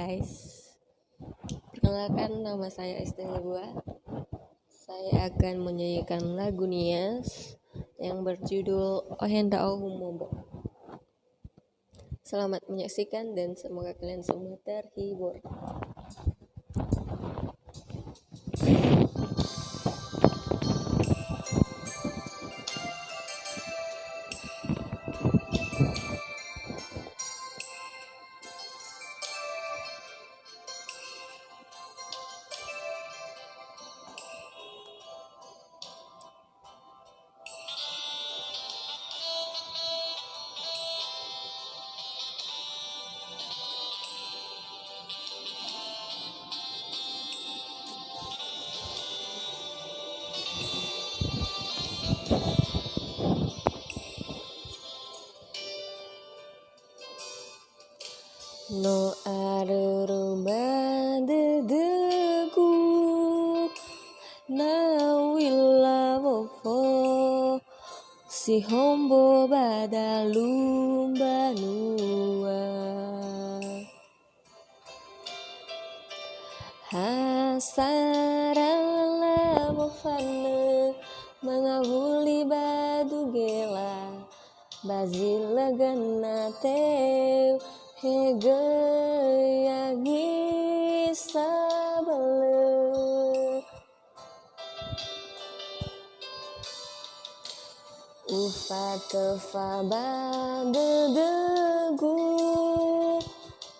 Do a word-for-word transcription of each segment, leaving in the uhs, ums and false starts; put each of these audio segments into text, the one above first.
Guys, perkenalkan, nama saya Esther Lebua. Saya akan menyanyikan lagu Nias yang berjudul Ohe Ndra'o Humombo. Selamat menyaksikan dan semoga kalian semua terhibur. No arörö ba dödögu, na u'ila wofo si hombo ba dalu mbanua. Ha sara lala wofanö mangawuli ba dugela, ba zi lö göna teu, he göi angi sabölö. Ufatöfa ba dödögu,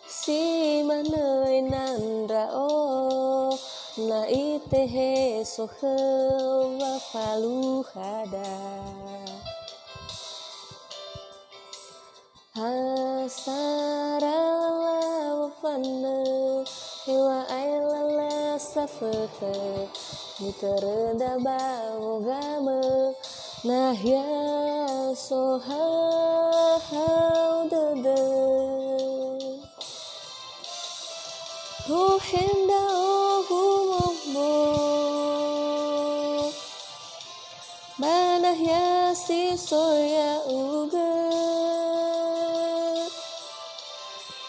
si manö ena'ö ndra'o, na itehe sokhö wa faluhada. Ha sara lala wofanö, heŵa'ae lala safökhö, nitöröda ba wogamö, nahia sohahau dödö. Ohe ndra'o humombo, ba nahia si so ya'ugö.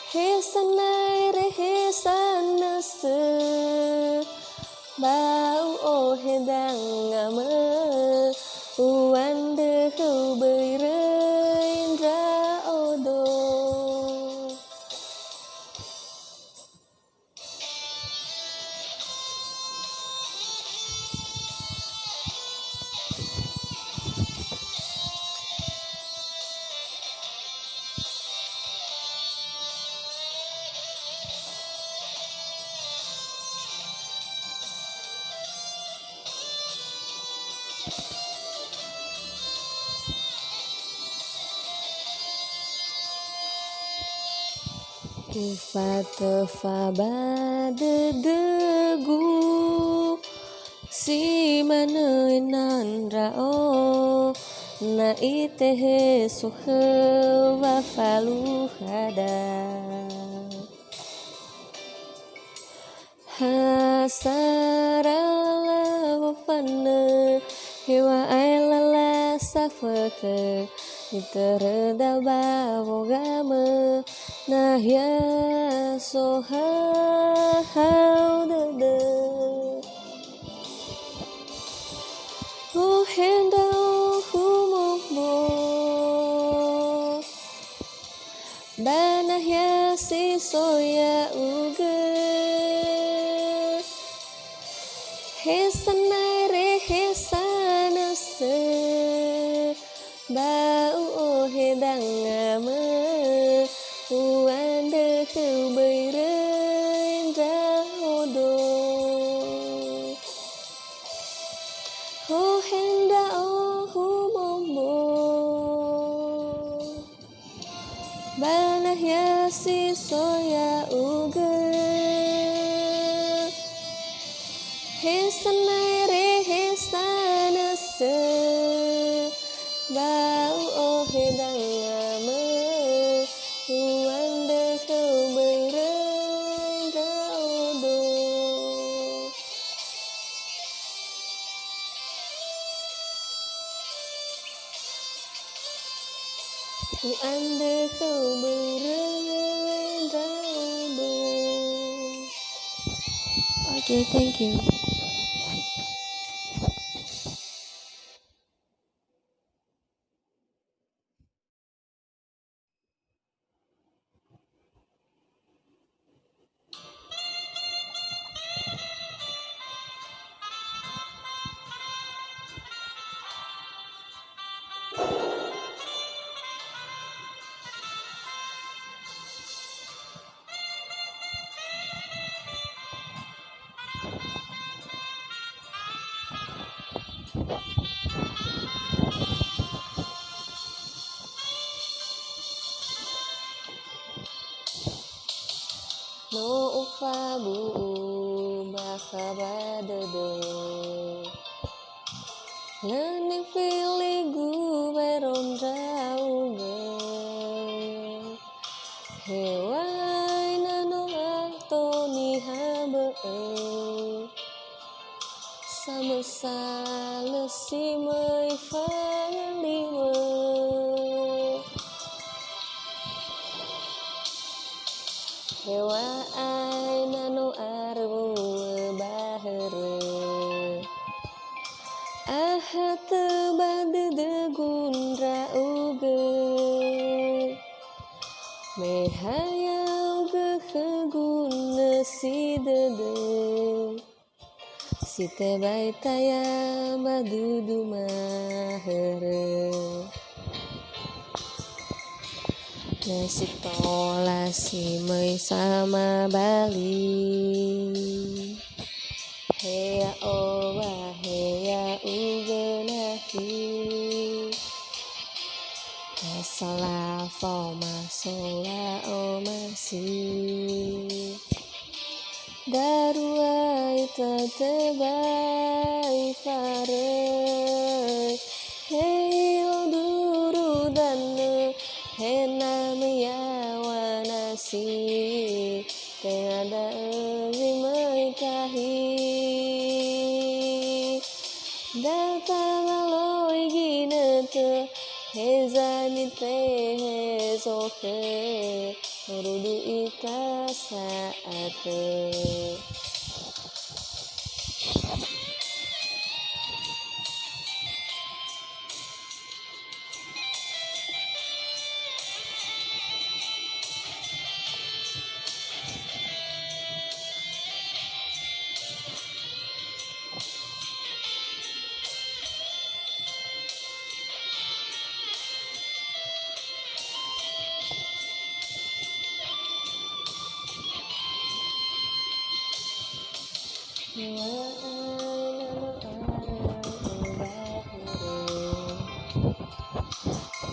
He sanai re he sanösö, ba u'ohe dangamö, u'andrö khöu böi röi ndra'odo. Ufatöfa ba dödögu, si manö ena'ö ndra'o, na itehe sokhö wa faluhada. Ha sara lala wofanö, heŵa'ae lala safökhö, nitöröda ba wogamö, nahia sohahau dödö. Ohe ndra'o humombo, ba nahia si so ya'ugö. He sanai re he sanösö, ba u'ohe dangamö, u'andrö khöu böi röi ndra'odo. Ohe ndra'o humombo, ba nahia si so ya'ugö. He sanai re he sanösö, ba u'ohe dangamö, u'andrö khöu böi röi ndra'odo. U'andrö khöu böi röi ndra'odo. Okay, thank you. No ufabu'u bakha ba dödö. Lö nifiligu baero ndra'ugö. Heŵa'ae na no ato niha bö'ö. Samösa lö si möi fangalimö. Heŵa'ae na no arowu'ö ba hörö. Ahatö ba dödögu ndra'ugö. Me ha ya'ugö khögu nösi dödö. Si tebai taya ba dudu mahörö. Lö si tola si möi samabali. He ya'o ba he ya'ugö nakhi. Asala faoma sola omasi. Darua ita tebai faröi. He ilo duru danö, he na möiaŵa nasi. Tenga da'ö zi möi tahi. Da tabaloi ginötö, heza nitehe zokhö, rudu ita sa'atö.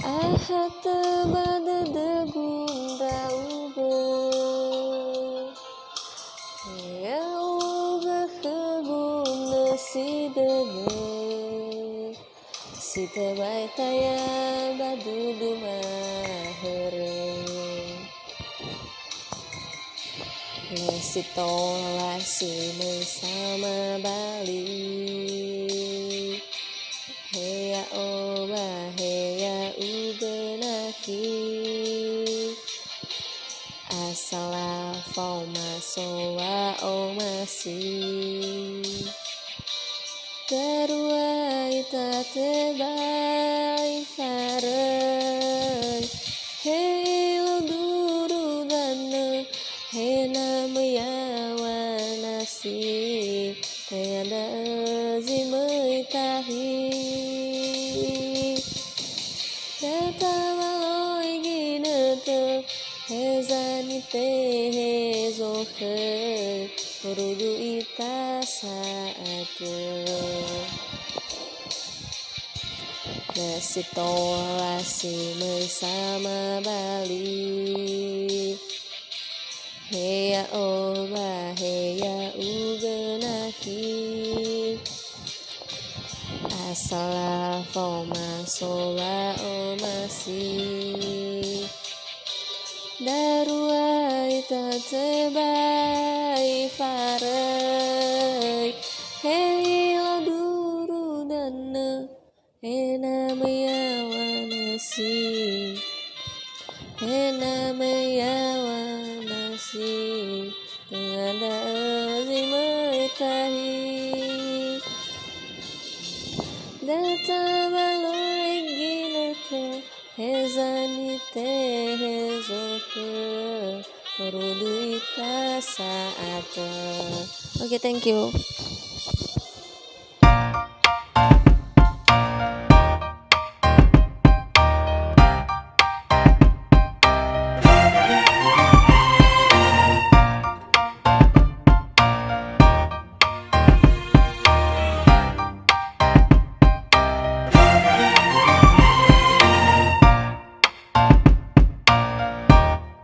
Ahatö ba dödögu ndra'ugö. Ya'ugö khögu nösi dödö. Si tebai taya ba dudu mahörö. Lö si tola si möi samabali. He ya'o ba he ya'ugö nakhi. Asala faoma soŵa omasi. Darua ita tebai faröi. He ilo duru danö, he na möiaŵa nasi. Tenga da'ö zi möi tahi. Da tabaloi ginötö, heza nitehe zokhö, rudu ita sa'atö. Lö si tola si möi samabali. He ya'o ba he ya'ugö nakhi. Asala faoma soŵa omasi. Darua ita tebai faröi. He ilo duru danö. He na möiaŵa nasi, he na möiaŵa nasi, tenga da'ö zi möi tahi. Data baloi ginötö, heza nitehe zokhö, moroi döi ta sa'atö. Oke, thank you.